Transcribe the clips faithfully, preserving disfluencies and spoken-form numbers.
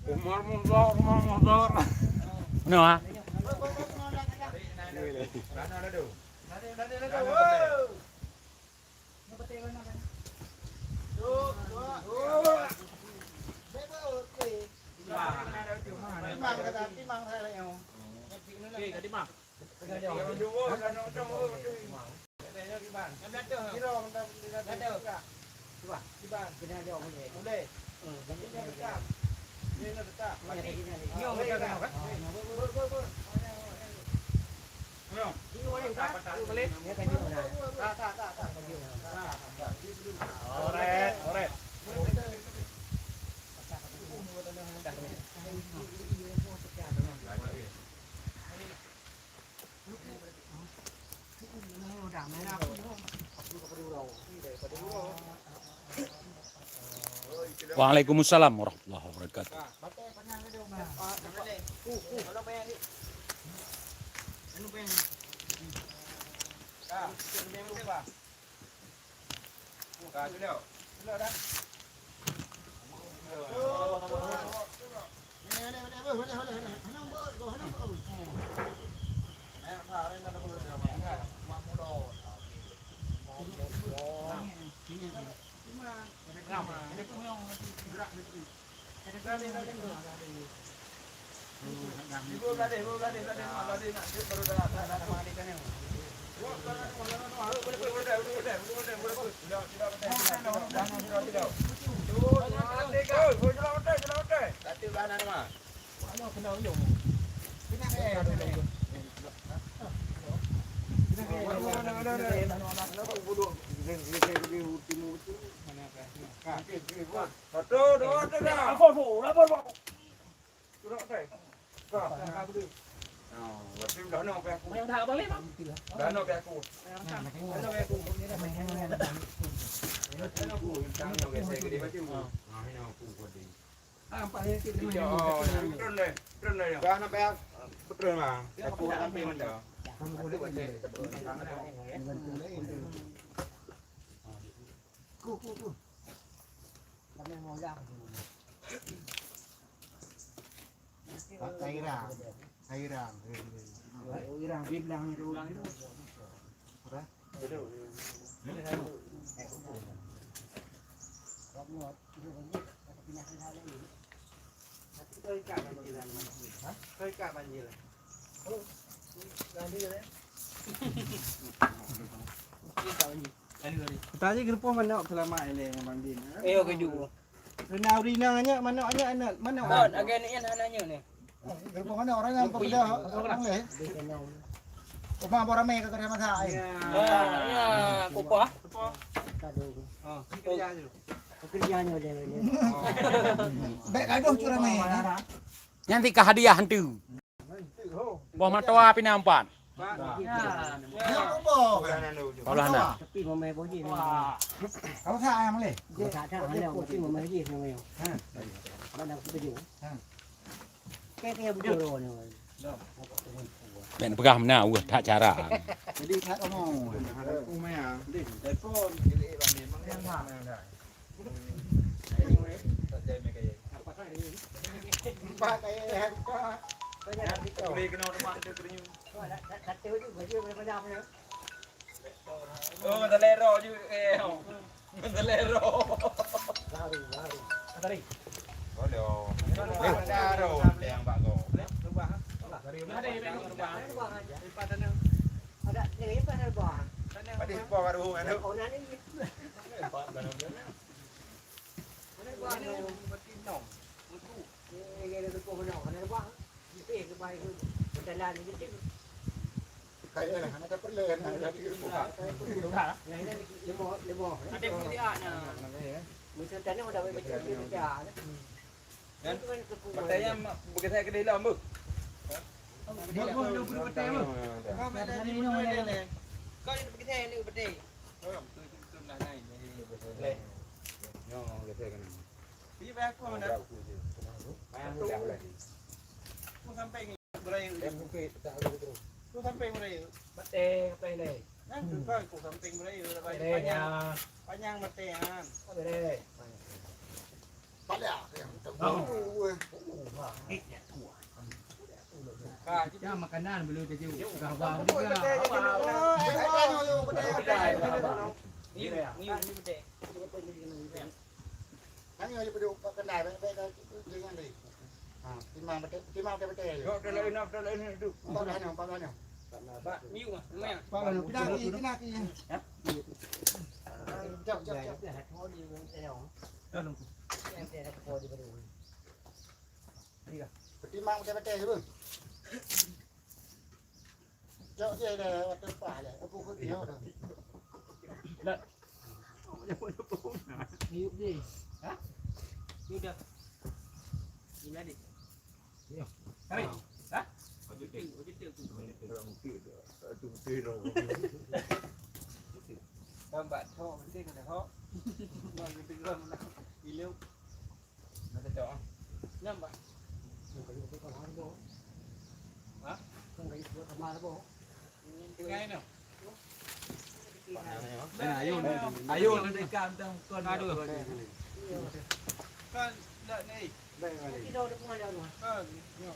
Umar Muhtar, Umar Muhtar. Noh, ha? Waalaikumsalam warahmatullahi wabarakatuh. Satu, dua, tiga. Lapor, Bu, lapor, Bu. Sudah, oke. Ka. Oh, berarti udah no pih aku. Udah no pih aku. Udah no pih aku. Udah no aku. Yang sana aku, yang sana aku, saya gede baju. Ah, ini aku gede. Ah, empat hari tu. Iya, oh, turun deh. Turun deh, ya. Dah nampak ya? Betul lah. Aku tak ambil mana. Aku buat deh. Ku, ku, ku. Kaira. Kaira. Irang di belakang itu. Apa? Tadi geureupoh manok seulamat ilée ngon Bang Din. Eh, oke juga. Rina-rina nyak, manok nyak, anak manok. Kon, agak ni hana nyoe ni. Geureupoh manok orang nyang peugah orang lain. Rumah abang ramai ke kerja masak, eh. Ah, ya, kupah. Oh, kerja tu. Kerjanya dia ni. Baik gaduh tu ramai, eh. Nyan ti ka hadiah hantu. Boh matoa pih na empat. Boh na. Tapi mamai boh jih. Kamu sa ayam leh? Dia tak ada, hanya mesti mamai jih namanya. Ha. Mana aku kerja? Ha. Kayak, kayak betul ni. Bèk neupeugah meunan, weueh that cara. Jadi that kamoe. Umaya, deh, telepon. Empat kali, empat. Boleh kena rumah tu kena. Oh, selero juga, eh. Selero. Lari, lari. Tadi. Bodoh. Selero. Yang bak kau. Lubang. Lari. Ada yang lubang. Ada lubang. Ada ni, apa ada lubang? Ada lubang baru kan? Oh, nak ni. Ada lubang. Berarti enam. Untuk. Ini ada lubang mana? Ada lubang. Ini ke baik tu. Berjalan ni je. Kaya lah, hana tapeureulee, hana tapeureulee. Nah, ini lima, lima. Ada pun dia, nah. Misal tanah dah baca-baca dia. Dan batèe nyan beugeuseh keudéh lom, beuh. Beuh, beuh, beuh, beuh, batèe, beuh. Kau main lagi, main lagi. Kau yang beugeuseh ni, batèe. Nyoe geuseh keunan. Iya, bayar aku mana? Bayar aku je. Bayar aku dah lagi. Aku sampai Beraya. Eh, bukit, tak ada terus. Tu samping beraya. Batèe, batèe lé. Nah, tu kan aku samping beraya. Batèe, panjang, ya. Panjang batèe kan. Batèe. Pala yang tak tahu. Ha, makanan belum jadi. Dah bang juga. Ini, ini, ini batèe. Kami aja pada upak kendai, baik-baik dah, jangan deh. Ha, timang betul, timang betul-betul aja. Yok, dah lain, dah lain tu. Empat dah, empat dah. Pak Miu, Miu. Pak Miu, pindah ki, pindah ki. Ha? Jap, jap, jap. Timang betul-betul aja, bang. Cok je dah, waktu lepas dah. Apa kau tengok dah? Lah. Yuk deh. Ha? Yuk dah. Ini dah deh. Yo. Kami. Ha? Ojo deh. Ojo deh. Gambar thok, mesti kena thok. Bang, kita orang nak ilu. Nak cocok, ah? Nampak? Ha? Dengan ni. Nah, ayo, ayo, nak dekat tentang kon. Aduh. Kan nak ni. Kan, yo.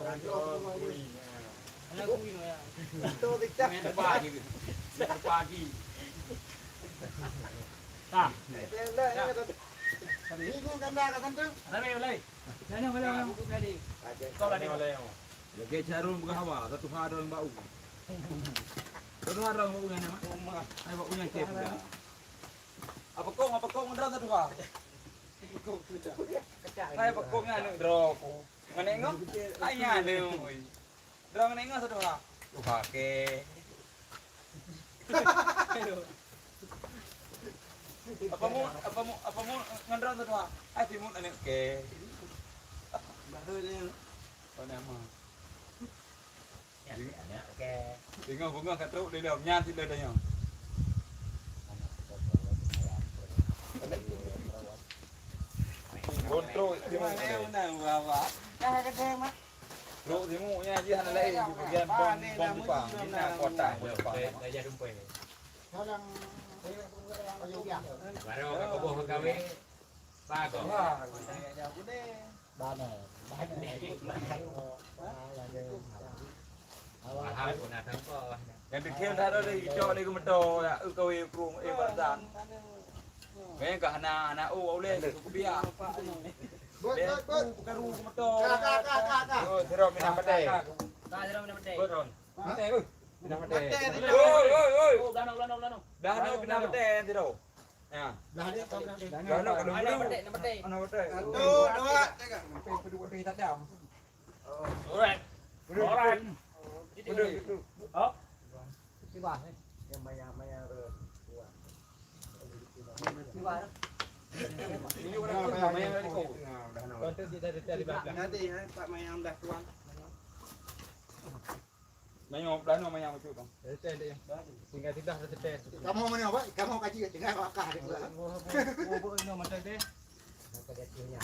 Ayo. Ayo, kui, ya. Betul, kita. Main depan lagi. Main depan lagi. Tah. Ini gua ganda kat sana. Ramai, ramai. Sana, mana orang buka tadi? Kau lah dia. Lagèe jarum beuhawa, satu ha dalam bau. Satu ha dalam bau nyan, Mak. Ai, bau nyan kép dah. Apa kong, apa kong dalam satu ha? Ai, apa kong nyan, droe. Mana ngok? Ai, nyan, oi. Droe ngon ingat satu ha. Tuha ke. Apa mu, apa mu, apa mu ngon droe satu ha? Ai, timun aneuk ke. Baru ni. Apa nama? Aneuk ke. Tengok bunga kat truk dia, dia nyan sila dah nyan. Kontrol timun. Mana, mana, apa? Dah kata, Mak. Trok timu nya jih hana laén di bagian bong, bong cupang. Di na kotak bong cupang. Baru ka kuboh kawé. Bagus. Bana. Mahal pun ada apa. Yang dikira dah ada di cok lagi medo ya, eh, kawé krueng, eh, badan. Meng ka hana, hana, oh, uleh, kupiah. Bot, bot, bot. Bukan ruh motor. Ka, ka, ka, ka, ka. Oh, sira minah maté. Ka, sira minah maté. Bot, Ron. Maté, eh. Minah maté. Maté, oi, oi, oi. Oh, belano, belano, belano. Belano minah maté, sira. Ya. Belano, belano. Belano, belano. Minah maté, minah maté. Satu, dua, tiga. Sampai kedua kali tak ada. Alright. Alright. Alright. Oh. Tiba, eh. Yang maya, maya, eh, tiba. Tiba, eh. Ini orang pun maya dari kau. Kau tu kita ada cari belakang. Nanti, eh, tak maya dah tuan. Maya belakang, maya macam tu. Tinggal tidak ada tes. Kamu mana, Pak? Kamu kaji tinggal akah dia. Oh, oh, oh, oh, oh, macam tu. Macam dia punya.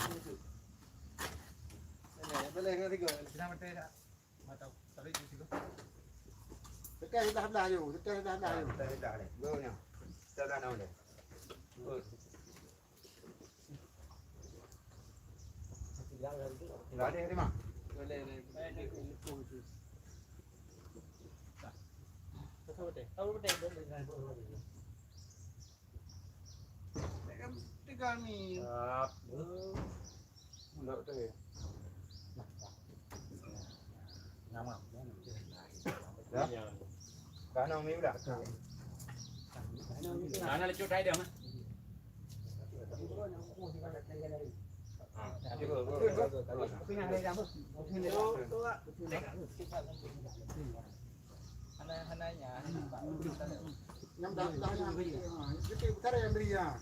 Boleh, boleh, boleh. Kenapa tak? Mantap. Tekan siblah-blah aju, tekan siblah-blah aju. Tekan siblah ni. Go nya. Siblah na uleh. Ada lima. Tiga ni. Mulok tu. Ya. Dah nak mi udah. Mana lecok dah dah. Ha. Cuba. Cuba. Cuba. Cuba. Hana, hana nyan. Nyam dah, dah, dah. Ha, itu perkara yang beri, ya.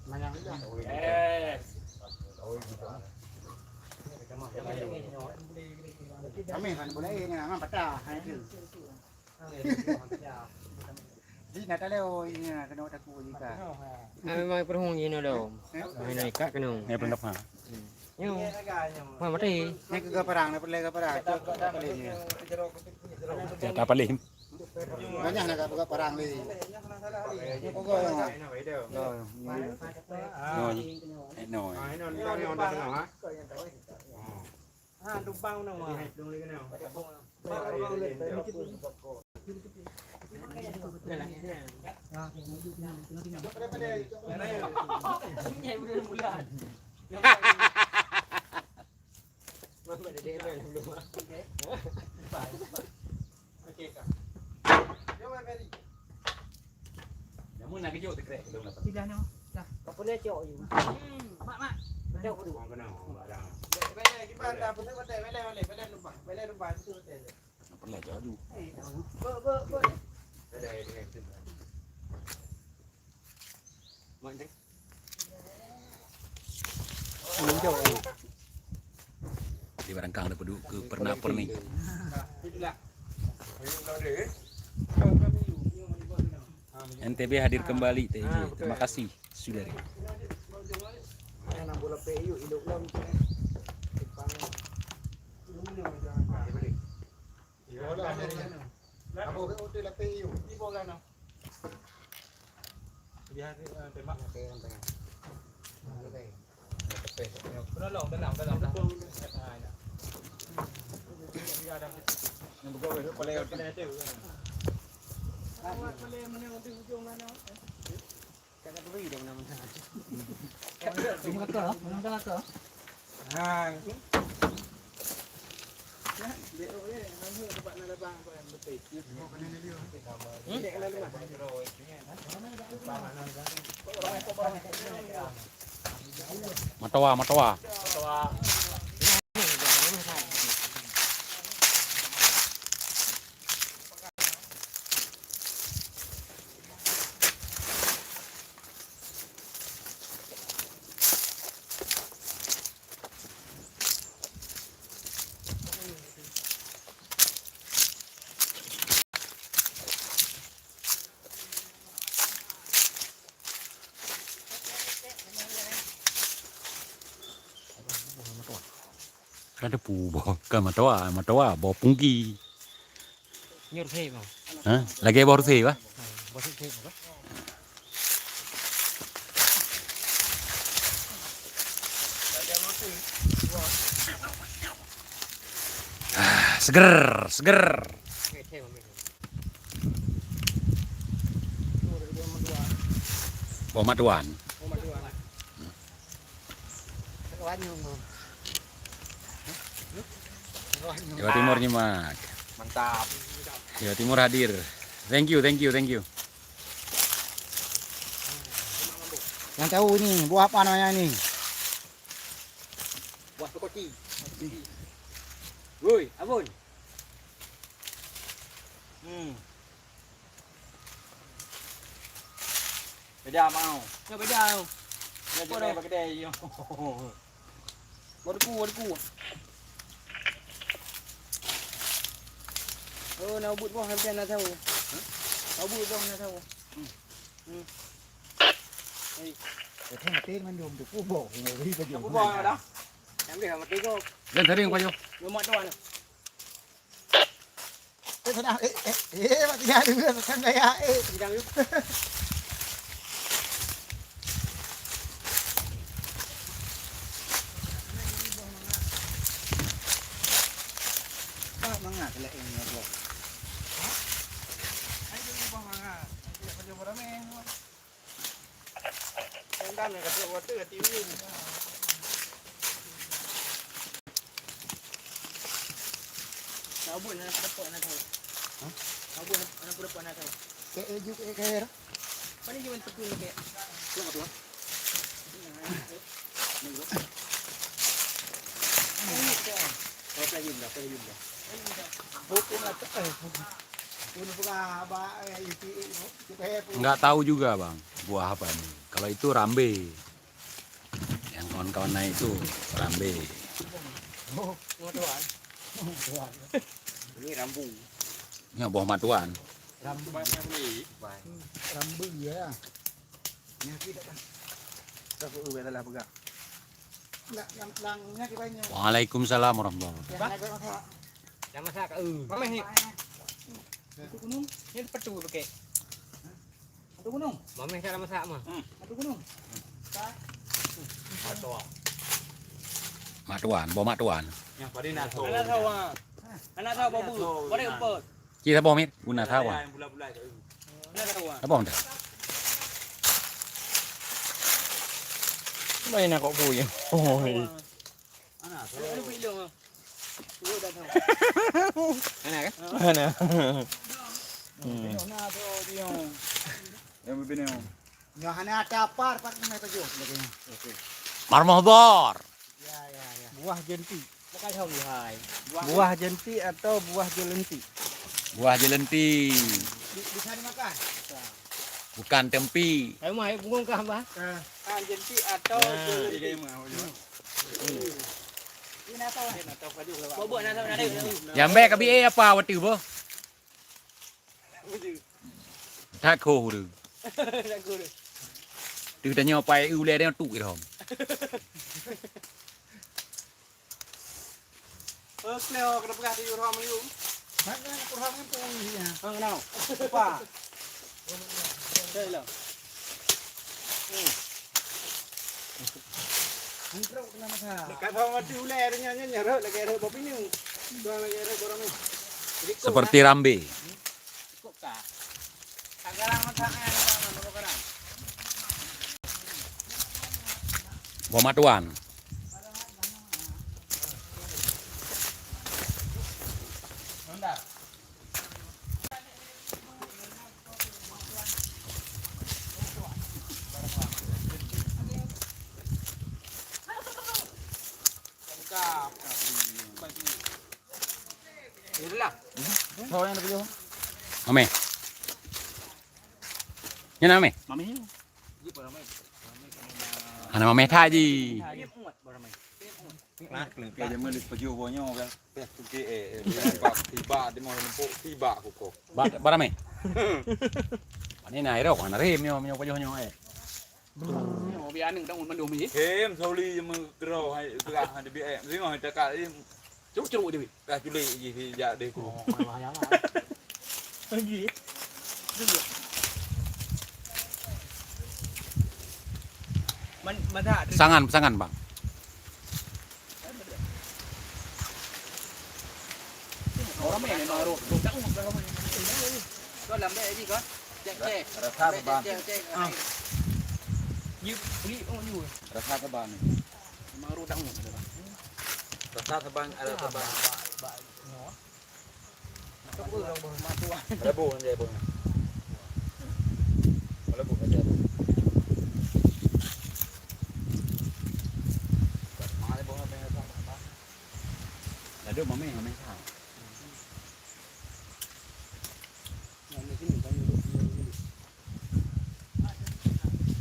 Mayang dah. Yes. Kami kan boleh ni, memang patah, ha, itu. Di na taleo ini na kena takut jika. Ah, memang perhung ini dong. Eh? Main ikat kena. Ni pun dapat. Nyo. Wah, mati. Ni ke gaparang, ni peureulèe gaparang. Tu, tu, tu paling ni. Senjata paling. Banyak nak gaparang ni. Pokok yang. No, no. Eh, no. Ha, lubang tu. Namun nak kejut tekrek belum dapat. Sila no. Dah. Apa dia cok you? Hmm, mak, mak. Cok dulu. Orang kena, orang dah. Bele, kiban dah, betul betul. Bele, bele, bele lupa. Bele lupa, betul betul. Pernah jauh. Di barangkang ada pedu ke pernah perni. N T B hadir kembali, T J. Terima kasih, saudara. Apa ke hotel lapis you? Di bawah sana. Dia ada, eh, tembak. Penolong dalam, dalam, dalam. Ah, ya. Yang begawe tu paling. Paling ada. Awak paling mana di hujung sana? Kat kat beri dah mana-mana. Rumah kakak, rumah kakak. Ha. Matoa, matoa. Ada pu boh, kan matoa, matoa boh pungki. Nyo reuséh, bang. Ha? Lagèe boh reuséh, bah? Ha, boh reuséh, bang. Ah, seger, seger. Boh matuan. Jawa Timur nyimak. Mantap. Jawa Timur hadir. Thank you, thank you, thank you. Yang tahu ini, buah apa namanya ini? Buah sekoti. Woi, Abon. Hmm. Beda mau. Ya, beda tu. Ya, beda, beda. Baru ku, baru ku. Oh, nak ubut boh, nanti nak tahu. Nak ubut boh, nak tahu. Hmm. Hmm. Hei. Betul, mati mandum tu. Kubur. Kubur dah. Yang dia mati kau. Dan sering pajoh. Lemak tuan. Eh, sana. Eh, eh, eh, mak tinggal dulu, makan daya, eh. Bidang yuk. Pak, mangat lé ini, bro. Hah? Ayo, bro, mangat. Tidak perlu beramai, bro. Yang kami kata water, kata ini. Nak buat, nak dapat, nak tahu. Hah? Nak buat, nak dapat, nak tahu. Kayak eju, kayak, kayak. Paling cuma tepung, kayak. Siapa tu? Enggak tahu juga, Bang, buah apa ini. Kalau itu rambe. Yang kawan-kawan naik itu rambe. Ini rambu. Ini buah matuan. Rambu. Rambu ya. Nyaki dah. Waalaikumsalam warahmatullahi wabarakatuh. Dah masak, eh. Mameh ni. Itu gunung. Ni petu pakai. Itu gunung. Mameh cara masak mah. Itu gunung. Mak tuan, bawa mak tuan. Yang pada nak tahu. Anak tahu, ah. Anak tahu, babu. Boleh empat. Cik saboh mit, guna sawa. Anak tahu, ah. Saboh dah. Main nak kok bui. Oh. Anak tahu. Anak tahu. Anak kan? Mana? Hmm. Yang berbini. Nyoe hana tapar pat namanya tujuh sebagainya. Oke. Marmoh bor. Ya, ya, ya. Buah jenti. Bukan hong hai. Buah jenti atau buah jelenti? Buah jelenti. Di, bisa dimakan? Bukan tempi. Ayo mai bungong kah, Bah? Ah, jenti atau jelenti? Ini apa, Bah? Bobok nak tahu nak ada. Jambai kabi eh apa waktu boh? That khoh tu. That khoh tu. Tu tanya pai ulai dia tu ke hom. Oh, kleo kena peugah tu hom yu. Mana nak hom kan tu ya. Hang nau. Apa? Cai lah. Dekat hom mati ulai dia nyanyi nyerot lagi ada babi ni. Dua lagi ada borang ni. Seperti rambe. Cukup kah? Tak garang masak eh, tak garang, tak garang. Buah matuan. Honda. Buka. Yalah. Mami. Nyan mami. Mami. Ana mami tadi. Nah, kelengkek zaman di pajoh boh nyoe kan. Tiba, tiba di mau lempuk, tiba aku kok. Ba, ba ramai. Ini nah, ero kan rem nyoe, nyoe pajoh nyoe eh. Brrr, bi aneuk dak mandum ni. Hem, soli je meugeurau hai, geurah hai, debi eh. Singoh dekat ni. Ceruk-ceruk dia. Dah culik je si jak deh ku. Oh, malah yang lah. Lagi. Man, mata. Pesangan, pesangan, Bang. Orang main memang roh. Kau lambat lagi kau. Cek, cek. Rasa lambat, saban. Cek, cek, cek. Ah. You, you, oh, you. Rasa saban. Memang roh dah. Rasa saban, ada saban. Melebu nanti bông. Melebu nanti bông. Mana bông apa yang datang? Ada mami, mami tahu.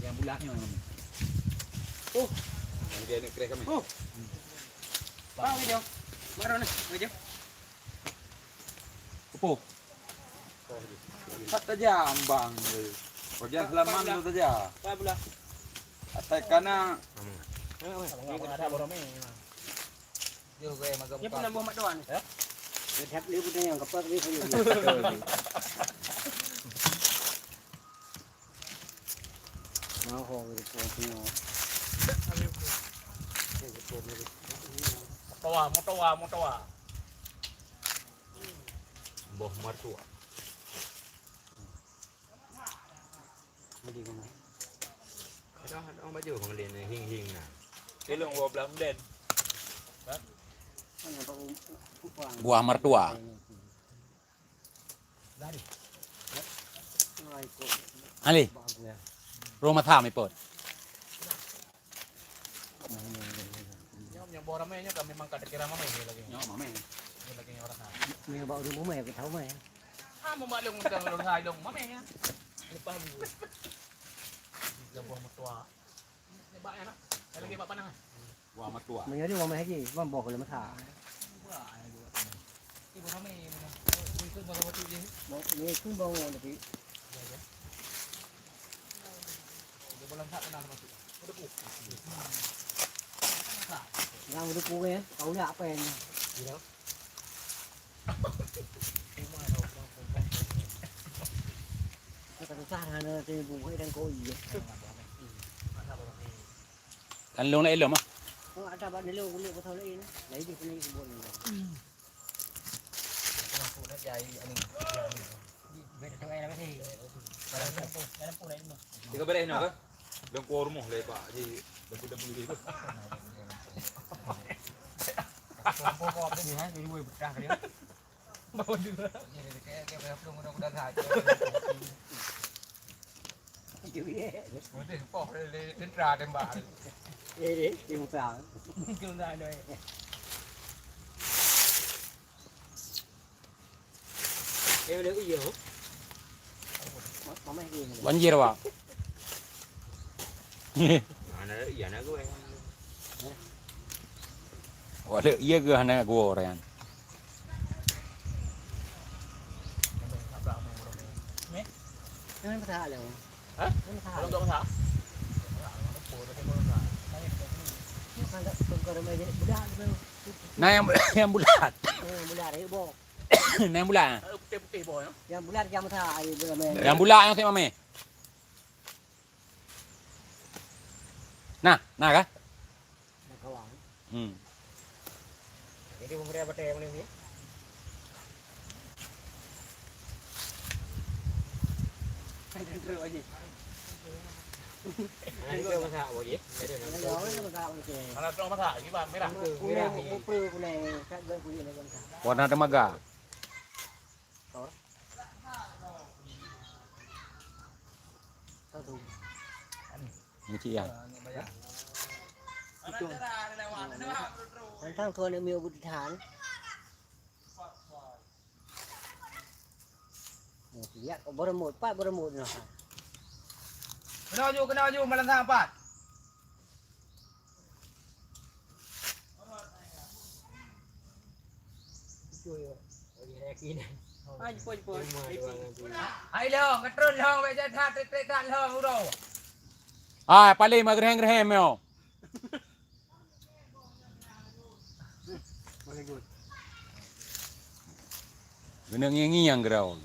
Yang bulatnya mami. Oh. Yang dia nak kerek kami. Oh. Bang, video. Baru ni, video. Kepuh. Hak tajam, Bang. Bagian selaman tu saja. Apa pula? Atai kana. Ada borome. Dia pun dah buah mak tuan. Ya? Dia dah beli pun yang kepala dia pun. Mau kau beri pun punya. Motoa, motoa, motoa. Boh mertua. Ada, ada orang baju pengelin ni, hing-hing nah. Tolong dua belas bulan. Buah mertua. Ali. Rumah sama ipot. Nyoe, nyoe boh ramé nyoe kan memang ka dikira mamé nyoe lagèe nyoe. Nyoe mamé. Nyoe lagèe nyoe orang. Nyoe bak ureueng mamé, aku tahu mamé. Ha, mau maklum kan orang hai dong mamé ya. Lepas ni. Dia boh mertua. Ni bak ya nak. Saya lagi bak panah. Wah, mertua. Meunyoe di mamé haji, mamboh keuleumah. Wah, ya juga. Ibu ramé. Ni tu baru waktu je. Ni tu baru nanti. Ya, ya. Nyang udah kue, kau nak apa yang? Kata susah hana teubu hai dan koi. Kan long lain lom ah. Oh, ada bak dulu kulit pasal lain. Lain dia kena sebut ni. Tiga belas noh ke? Dengkuah rumoh le Pak Haji. Dengkuah-dengkuah gitu. Dengkuah apa ni, ha? Jadi boleh betah dia. Bawa dua. Jadi kayak kayak berapa mudah-mudahan saja. Itu ya. Boleh poh le tentara tembak. Eh, eh, dia muka. Muka dah ada. Banjir, Pak. Wah, iya ke hana gua orang. Hah? Kalau tak masak? Nah, yang, yang bulat. Yang bulat, ayo, boh. Nah, yang bulat. Putih-putih, boh, ya? Yang bulat, yang masak, ayo, boh, main. Yang bulat yang saya mamé. Nah, nah kah? Hmm. Jadi, pemerintah batang yang mana ni? Nah, itu masak, boh, ya? Ada orang masak, ni, Bang, merah. Kuning, merah. Kuning, kuning. Warna temaga. Ni cik ya. Tantang tuan yang miu budi than. Lihat kok beremut, pat beremut noh. Kena ju, kena ju, malam sapat. Hai, jemput, jemput. Hai, long, ketrun, long, bek jat that, trek, trek, that, long, uroe. Hai, paling mah gerhem-gerhem, yo. Keuneuk ngieng-ngieng keudroe.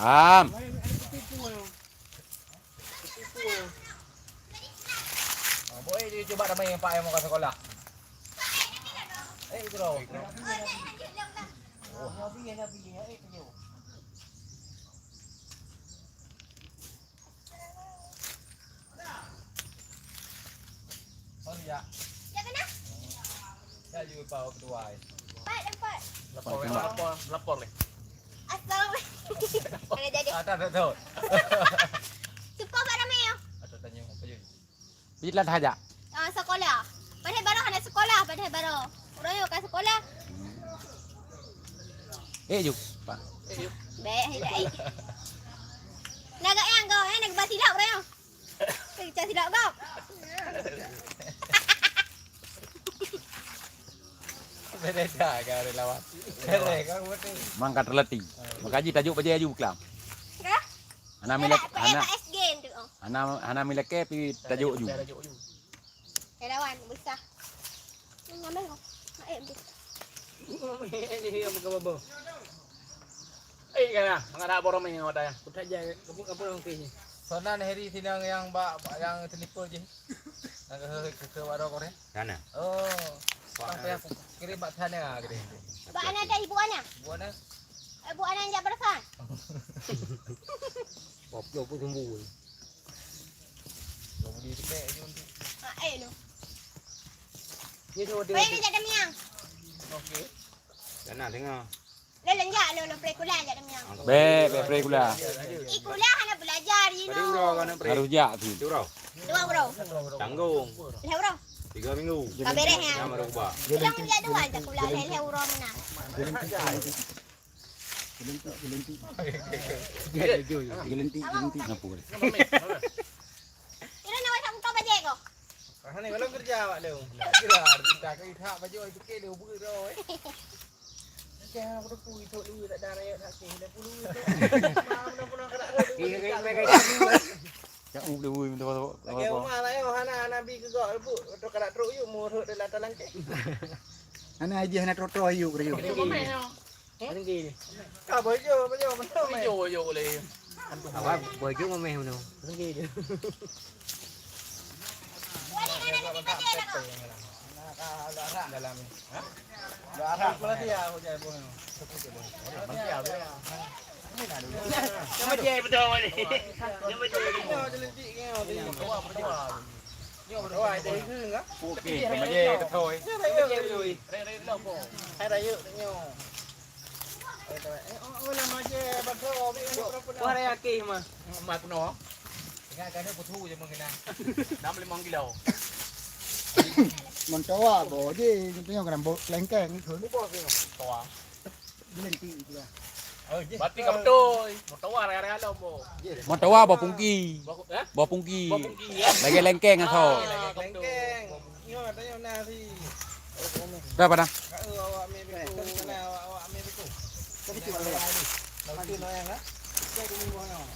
Am. Boh, eh, cuba ramai empat yang mau ke sekolah. Eh, itu dah. Oh. Oh, ya. Ya, kena? Ya, you power kedua, eh. Empat, empat. Lapor, lapor, lapor ni. Assalamualaikum. Boleh jadi. Ah, tak, tak, tak. Suka kat ramai, ya? Atau tanya apa je? Pijit lah saja. Ah, sekolah. Padahal baru hana sekolah, padahal baru. Orang yang bukan sekolah. Eh, ju, Pak. Baik, hai, hai. Nak agak yang kau, eh, nak kebat silap orang. Kau cak silap kau. Beda ka relawan. Beda ka betul. Mangkat relati. Maka ji tajok bajai aju klam. Hah? Hana milek, hana, hana, hana milek ke pi tajok aju. Relawan besar. Ngambil kau. Mak em tu. Ini dia muka bobo. Eh, kena, mengadak borong ni ngawat ya. Utak je, kepuk apa orang ke ni? Sonan Heri sinang yang bak, bak yang selipar je. Nak ke, ke, ke warung kau ni? Sana. Oh. Sampai aku kirim bak sana ke dia. Bak anak ada ibu anak? Ibu anak? Ibu anak yang berasa? Pop lo pun sembuh. Kau beli dekat je untuk. Ha, eh lo. Ni tu dia. Baik ni tak ada miang. Okey. Sana tengah. Lalu jak lo lo prekula jak ada miang. Be, be prekula. Ikula hana belajar you know. Harus jak tu. Dua bro. Tanggung. Leh bro. Tiga minggu. Ka beres ya. Yang berubah. Bilang jak dua jak pula leh leh bro menang. Gelentik, gelentik. Gelentik, gelentik. Kenapa? Ira nak wajak buka bajik ko. Hana kalau kerja awak leu. Kira kita ke ithak baju ai pikir dia ubur dah. Macam aku tu itu dulu tak ada rakyat tak sih. Dah puluh itu. Maaf dah pernah kena. Iya, kayak mereka. Cak u dulu minta apa? Lagi rumah lah yo hana nabi ke gok bu. Tu kada truk yuk murut dalam talangke. Hana aja hana trotoar yuk kerja. Tinggi. Ka bojo, bojo, bojo. Bojo, bojo boleh. Awak bojo ngameh mano? Tinggi je. Dalam. Ha? Dah arah. Kalau dia aku jadi boh. Nama dia betul ni. Nama dia. Okey, sama je betul. Hai raya nyoe. Wah raya akeh mah. Mak kuno. Ingat kan aku tu je mengenang. Enam lima kilo. Mentoa bo je, itu yang kena bo kelengkeng itu. Toa. Berhenti itu lah. Berarti kau betul. Mentoa raya-raya lo bo. Mentoa bo pungki. Bo, eh? Bo pungki. Bo pungki ya. Lagi lengkeng asal. Ah, lagi lengkeng. Nyoe tanya nasi. Dah pada? Kau awak ambil beko, kena awak, awak ambil beko. Tapi tu ada. Lalu tu nak yang lah. Dia tu ni boh nyoe.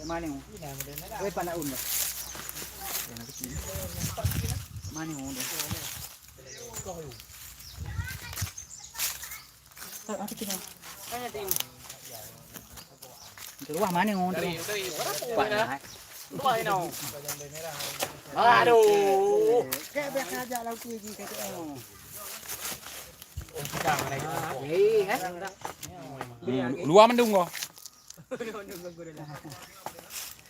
Yang mana? Ini dah model dah. Weh, panak un dah. Yang nak kecil. Mana un dah? Kau. Keluar mana ngomong tu? Dari, dari, mana pun. Keluar ni, no. Aduh. Kayak biasa aja lauk tu, ji, kata, oh. Hei, kan? Hmm, luar mendung kau. Dari mana tu? Dari mana?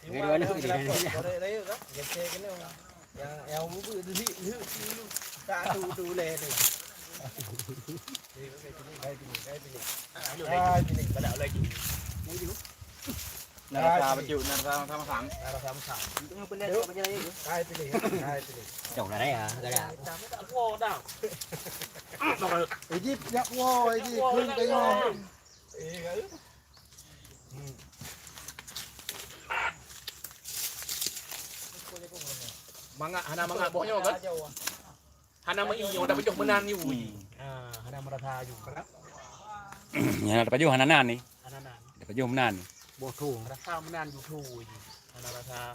Dari mana? Dari mana? Yang, yang bubuk tu, zik, zik, zik, zik. Tak tu, tu uleh tu. Hai, pilih, hai, pilih. Hai, pilih. Balak laju. Laju. Narasa bacut, narasa sama-sama. Narasa sama-sama. Untuk ngapa dia tak baca lagi tu? Hai, pilih. Hai, pilih. Jauh lah raya, galak. Tak apa dah. Ejip, jak wo, Ejip. Kau tengok. Eh, kat tu. Hmm. Mangat, hana mangat boh nyoe kan? Hana meuieng, tapi jih meunan yue. Hmm. Ha, hana meurasa yue kan? Nyang na tapajoh hana nan ni. Hana nan. Tapajoh meunan ni. Boh tho. Rasa meunan yue tho ji. Hana rasa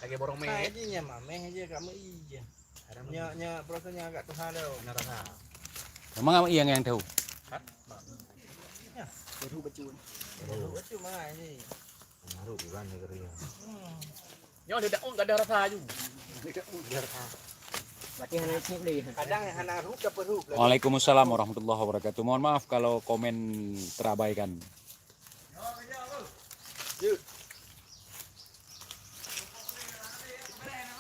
lagèe borong mè. Hai ji nyang mamèh je kat meuieng je. Nyak, nyak, peurasaan nyak agak tuha lom. Hana rasa. Memang apa yang, yang tahu? Hah? Ya. Baru bacut. Baru bacut mangat ni. Baru bukan negeri. Hmm. Nyoe lidak un kada rasa aju. Lidak un kada rasa. Berarti hana cip lé. Kadang hana rup dapat rup lagi. Waalaikumsalam warahmatullahi wabarakatuh. Mohon maaf kalau komen terabaikan.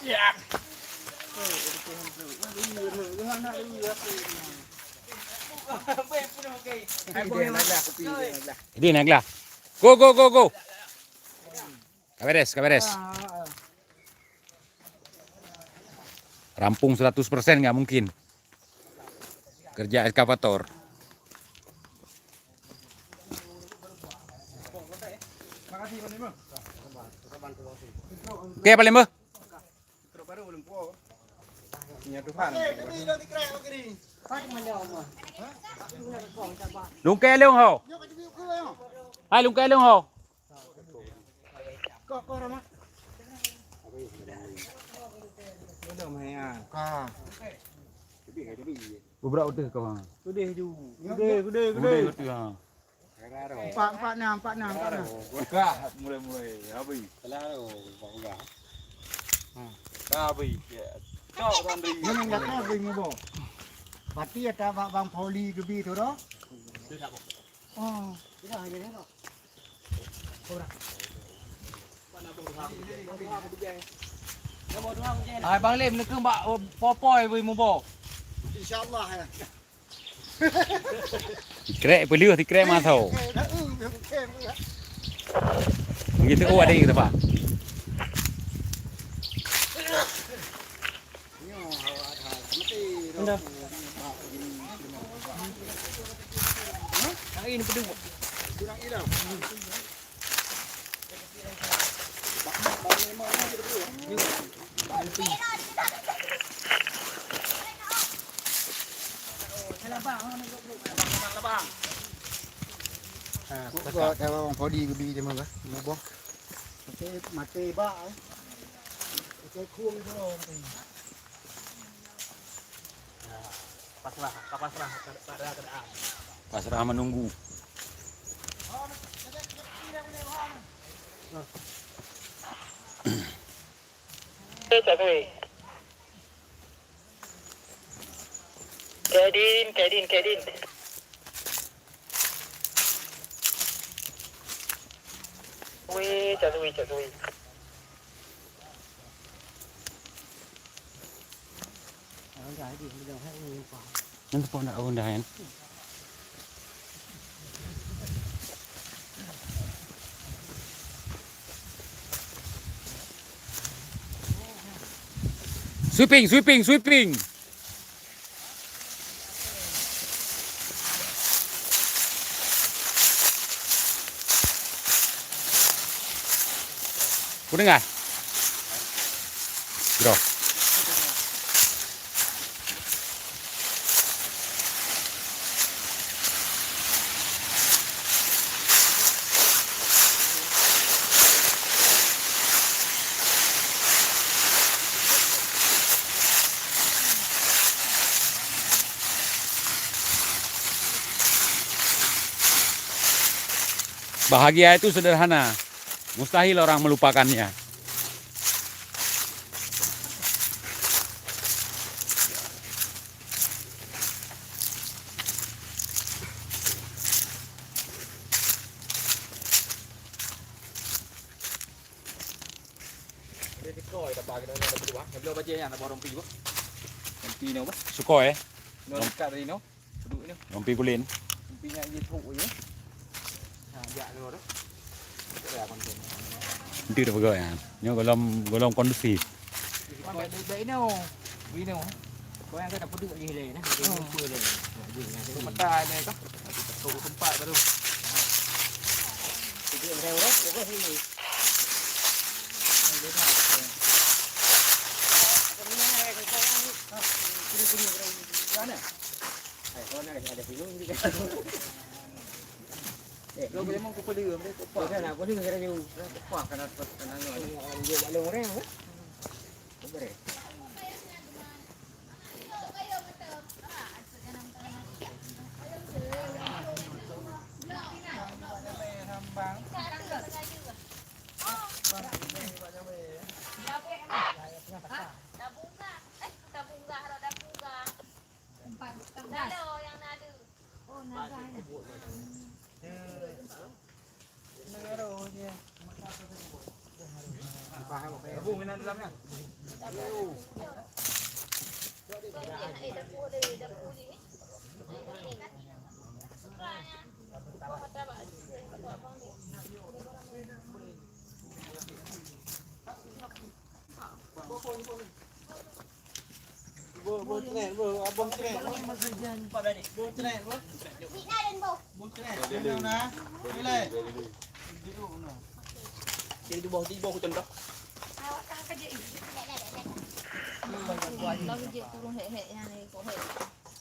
Ya. Ini nak lah. Go, go, go, go. Ka beres, ka beres. Rampung seratus persen nggak mungkin. Kerja eskavator. Oke, Pak Limba. Nya Tuhan. Lungkée lôn ho. Hai lungkée lôn ho. Bubrak udah kau ha. Udah ju. Udah, udah, udah. Udah udah ha. Empat, empat enam, empat enam, empat enam. Gah mulai-mulai habis. Salah tu, Bang Gah. Ha. Dah habis. Ya. Cok Sandri. Memang dah habis mubo. Berarti ada Bang Poli gebi tu dah. Oh. Hai Bang Lim, neukeueng bak, oh, popoi bui mubo. Insya Allah ya. Tikrek peuleuh, tikrek masuk. Begitu, oh, ada yang tepat. Kain pedu. Ha, pokok dalam podi gebi dia mah, muboh. Mati, mati bak, eh. Mati khueng tu. Pasrah, ka pasrah pada keadaan. Pasrah menunggu. Kedin, kedin, kedin. Weh, cak lui, cak lui. Nan teupeu nak ronda kan? Sweeping, sweeping, sweeping. Ku dengar. Bro. Bahagia itu sederhana, mustahil orang melupakannya. Sukoi, eh? Rompi kulen. Nanti dah pegang ya. Nyoe golom, golom kondusif. Lagi jek turun hek-hek nyan, eh, kok hek.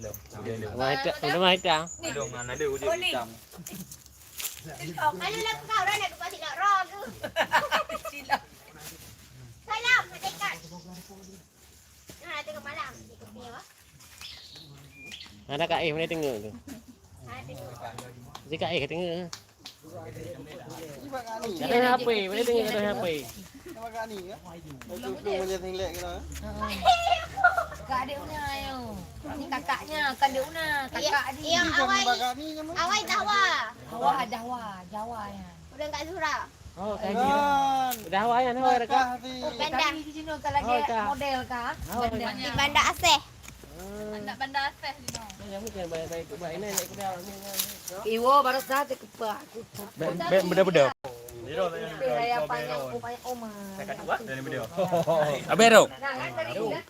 Belum. Udah, belum. Udah, udah. Belum, mana ada udah hitam. Kalau lagu kau dah nak kupas silap roh ke? Silap. Salam, malaikat. Nah, tengok malam. Ada Kak Eh, mana tengok tu? Ada tengok. Si Kak Eh tengok. Ada H P, mana tengok ada H P. Kak adik Una, ayo. Ni kakaknya, kan adik Una, kakak adik. Yang awai, awai Dahwa. Dahwa, Dahwa, Jawa ya. Udah enggak Zuhra. Oh, kan. Udah awai kan, awai dekat. Banda. Tadi di sini kan lagi model kah? Banda. Di Banda Aceh. Anak Banda Aceh di sini. Yang mungkin baik-baik, baik ini, naik kuda, ini, ini, ini. Iwo baru saja kepak. Bek, bek, beda-beda. Raya panjang, upaya oma. Dari beliau. Abang Ero. Nah, kan tadi kan?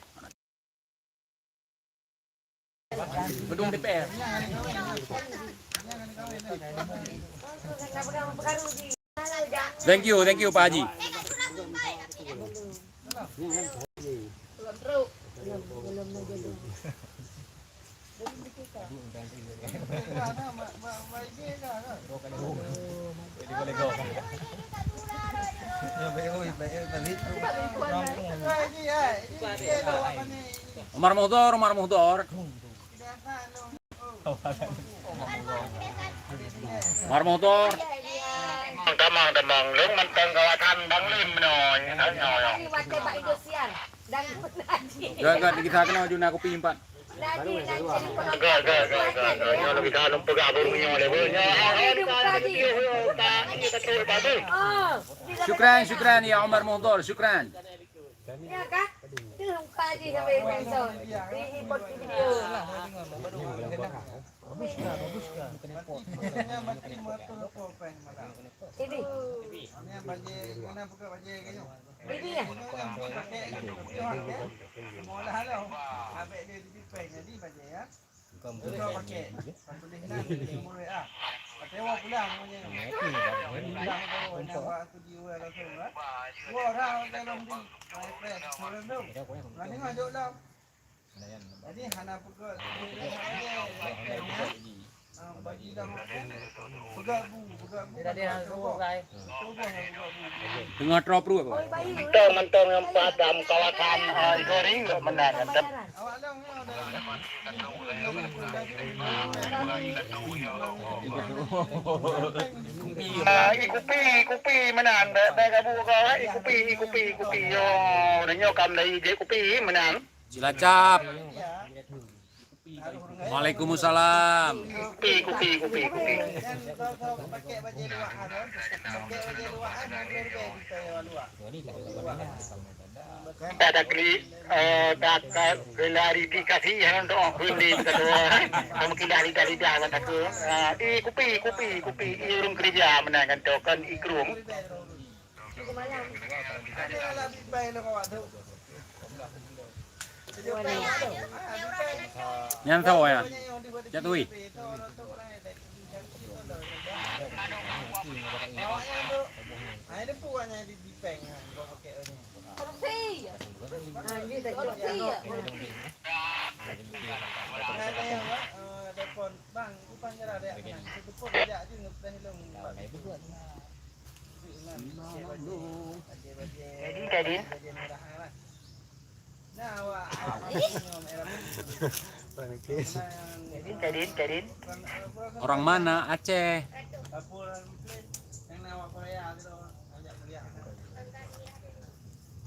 Gedung D P R. Thank you, thank you Pak Haji. Umar Muhdhor, Umar Muhdhor. Umar Muhdhor. Tamang, tamang, tamang. Lôn mantong kawasan Bang Lim nyoe. Nyoe, nyoe. Gak, gak, kita kena juna kopi empat. Gak, gak, gak, gak, gak. Nyoe lagi dah lôn peugah baru nyoe lé, Bu. Nyoe. Syukran, syukran ya Umar Muhdhor, syukran. Ya kan? Tu muka Haji sampai sponsor. Di, di, di video. Ini. Ini ya. Bukan boleh. Bukan boleh. Pakai, pakai mulut, ah. Pakai wah pulang, namanya. Pulang tu, nak buat tu di luar langsung, ah. Wah, dah, pakai lom di. Pakai press, turun tu. Nah, tengok, jauh lam. Jadi, hana pukul. Ah, bagi dah makan. Peugah bu, peugah bu. Tidak ada yang suruh, guys. Teungoh troh pruet, Pak. Mantong, mantong nyang padam kawasan, ah, Igoring, meunan, mantong. Ah, i kupi, i kupi meunan. Bèk, bèk gabu kau, eh, i kupi, i kupi, i kupi. Yo, nyoe kam dari jép kupi meunan. Cilacap. Waalaikumsalam. Tada klik, eh, tada klik klarifikasi ya untuk kulit kedua. Kamu tidak lidah-lidah kata aku. Eh, kupi, kupi, kupi. Urung kerja menang kan tu kan ikrung. Nyan sawo ya. Jatui. Korupsi. Korupsi. Jadi, jadi. Jadi, jadi, jadi. Orang mana? Aceh.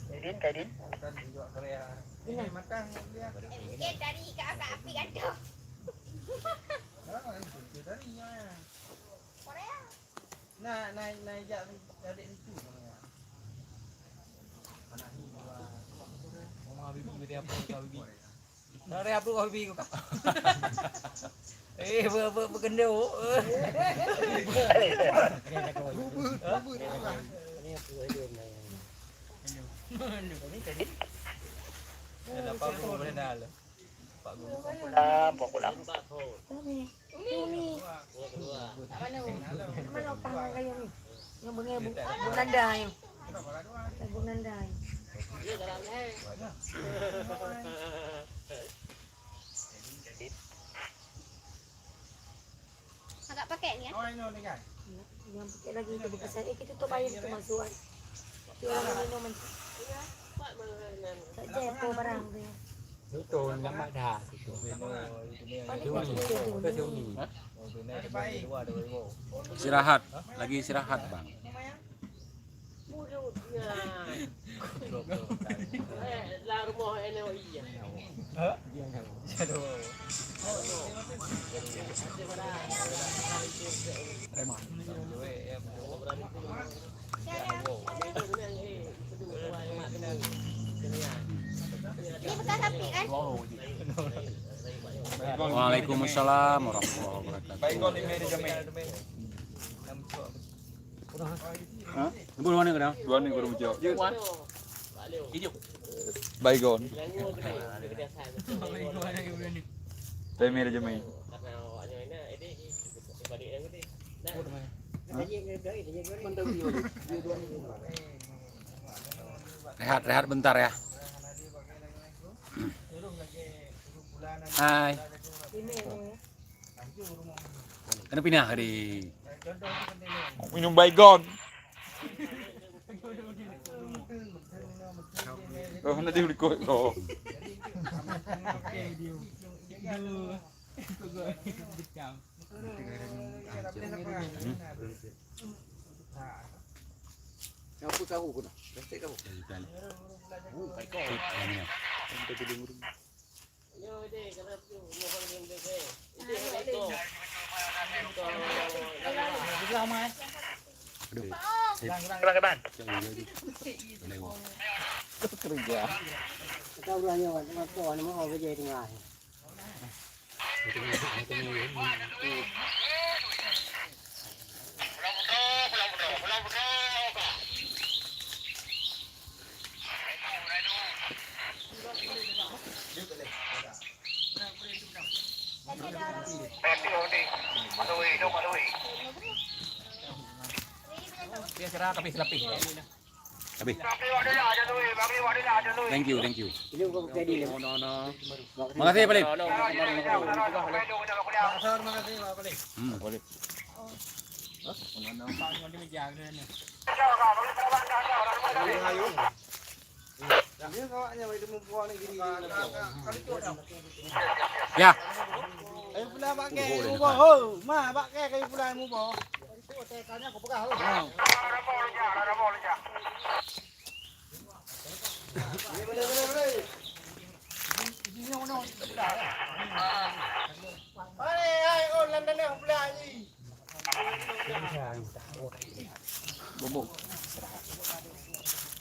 Jadi, jadi. Korea. Nah, naik, naik jak dari itu. Oma Bibi, dari apa kau Bibi? Dari apa kau Bibi? Eh, ber, ber, berkenduk. Dah lapan puluh dah. Pulang, pulang. Umi. Umi. Mana? Mana utang kayu ni? Yang bengai bu, bu nanda ni. Bu nanda ni. Agak pakai ni, ya? Yang pakai lagi itu bekas saya. Eh, kita tutup air itu masuk, kan? Tapi orang minum. Tak jatuh barang dia. Betul, nama dah situ. Paling Juni. Betul, Juni. Juni. Istirahat, lagi istirahat, Bang. Mulut dia. Eh, lah rumah N O I ya. Ini bekas api kan? Waalaikumsalam warahmatullahi wabarakatuh. Baik, kau di meja jamai. Ha? Nombor mana kena? Dua ni baru menjawab. Baygon. Temir je main. Rehat, rehat bentar ya. Hai. Kena pindah tadi. Minum Baygon. Oh, nanti berikut. Oh. Apa kau kena? Plastik kau. Oh, Baygon. Ini. Aduh. Kerja. Kita udah nyawa, teman-teman, mau kerja di tengah. Dia cerah tapi selapih. Habis. Thank you, thank you. No, no, no. Makasih, Paling. Hmm. Ya. Kayu pula bak kèe, muboh, ho. Ma, bak kèe kayu pula muboh.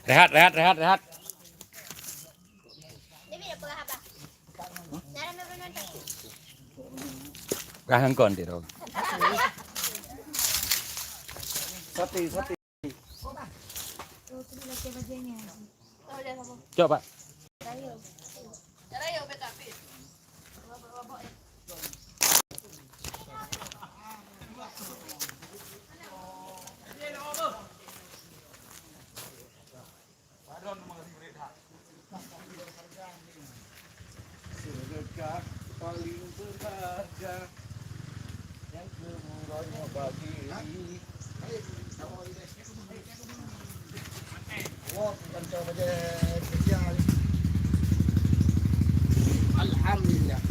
Rehat, rehat, rehat, rehat. Peugah ngon kon ti tu. Sate, sate. Cok, Pak. Sedekah paling berharga yang kemurahnya bagi. Alhamdulillah.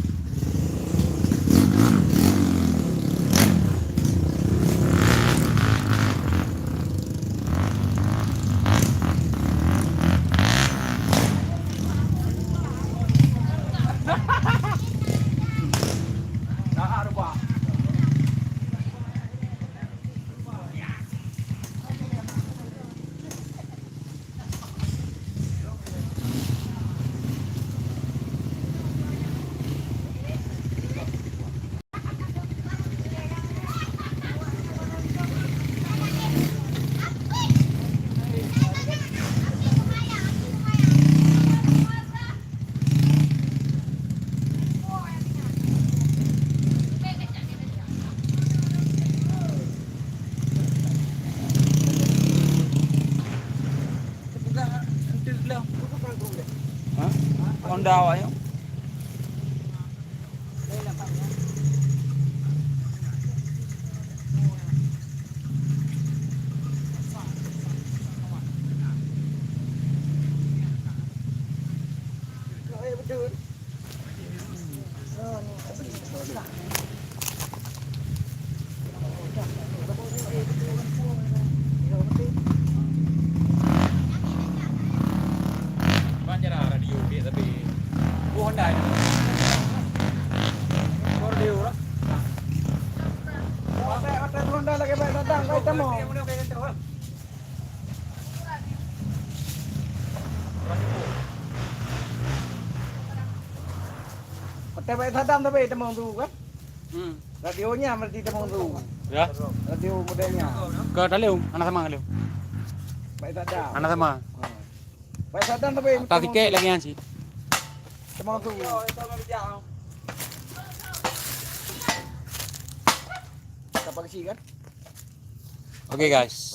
Ha? Honda awak nyoe. Ban cara radio dia tapi. Oh, Honda ni. Oh, radio lah. Honda lagi baik datang, baik temu. Pakai baik sadam tapi temu tu kan? Hmm. Radio nya mesti temu tu. Ya. Radio modelnya. Ke Taleung, anak sama Taleung. Baik sadam. Anak sama. Hmm. Baik sadam tapi atas sikit lagi yang si. Temu tu. Tak pakai si kan? Okay guys.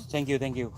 Thank you, thank you.